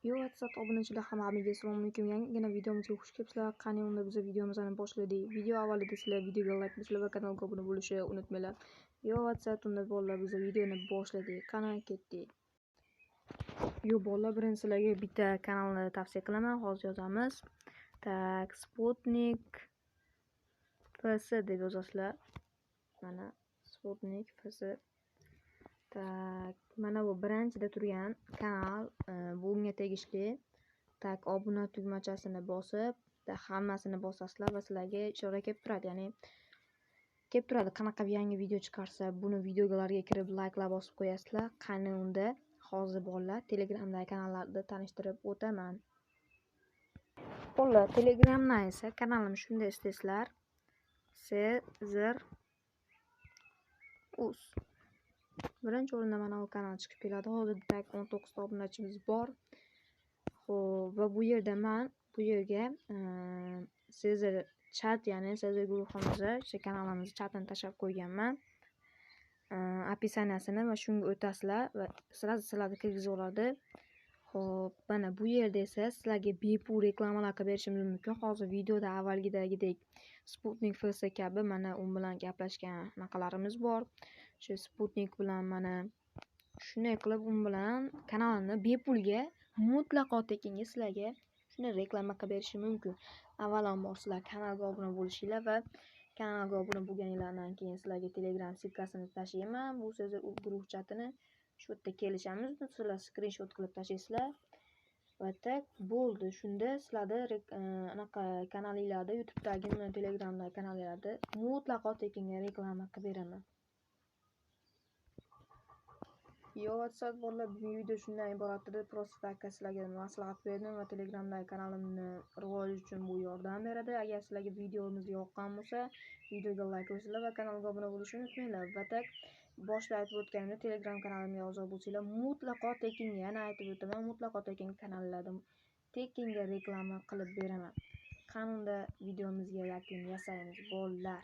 Yo WhatsApp obunachilar, hammaga assalomu alaykum. Yangigina videomizga xush kelibsizlar. Qani unda biz videomizni boshladik. Video avvalida sizlar videoga like bosinglar va kanalga obuna bo'lishni unutmanglar. Yo WhatsApp unda bolalar biz videoni boshladik. Qani ketdik. Yo bolalar, birinchi sizlarga bitta kanalni tavsiya qilaman. Hozir yozamiz. Tak, Sputnik FS deb yozasizlar. Mana Sputnik FS. Tak, mana bu birinchida turgan kanal, bunga tegishli. Tak, obuna tugmachasini bosib, hammasini bosasizlar va sizlarga ishora kelib turadi. Ya'ni kelib turadi qanaqa yangi video chiqarsa, buni videolarga kirib likelar bosib qo'yasizlar. Qani unda hozir bolalar Telegramdagi kanallarni tanishtirib o'taman. Bolalar, Telegramdan esa kanalim shunday istaysizlar. Sezar Uz. Birinchi o'rinda mana bu kanal chiqib keladi. Hozir tak 19 ta obunachimiz bor. Xo'p, va bu yerda men bu yerga Sezar chat, ya'ni Sezar guruhimizni, o'sha kanalimizni chatini tashlab qo'yganman. Opisaniyasini va shunga o'tasizlar va sразу sizlarni kirgizib oladi. Xo'p, mana bu yerda esa sizlarga bepul reklamalar qilib berishimiz mumkin. Hozir videoda avvalgidagidek Sputnik FS kabi mana u bilan gaplashgan anaqalarimiz bor. Shu Sputnik bilan mana shunday qilib u bilan kanalni bepulga mutlaqo tekinga sizlarga shunday reklama qilib berishim mumkin. Avvalambor sizlar kanalga obuna bo'lishinglar va kanalga obuna bo'lganinglardan keyin sizlarga Telegram ссылкасini tashlayman. Bu so'zi guruh chatini shu yerda kelishamiz. Sizlar skrinshot qilib tashlaysizlar va tak bo'ldi. Shunda sizlarda anaqa kanalinglarda, YouTube'dagi, Telegramdagi kanalinglarda mutlaqo tekinga reklama qilib beraman. Yo WhatsApp bolalar, bugungi video shundan iborat edi. Просто так sizlarga maslahat berdim va Telegramdagi kanalimni rivoji uchun bu yordam beradi. Agar sizlarga videomiz yoqqan bo'lsa, videoga like bosinglar va kanalga obuna bo'lishni unutmanglar. Va tak boshida aytib o'tganimdek, Telegram kanalimga a'zo bo'lsanglar, mutlaqo tekinga, yana aytib o'taman, mutlaqo tekin kanallarda tekinga reklama qilib beraman. Qani unda videomizga yakun yasaymiz bolalar.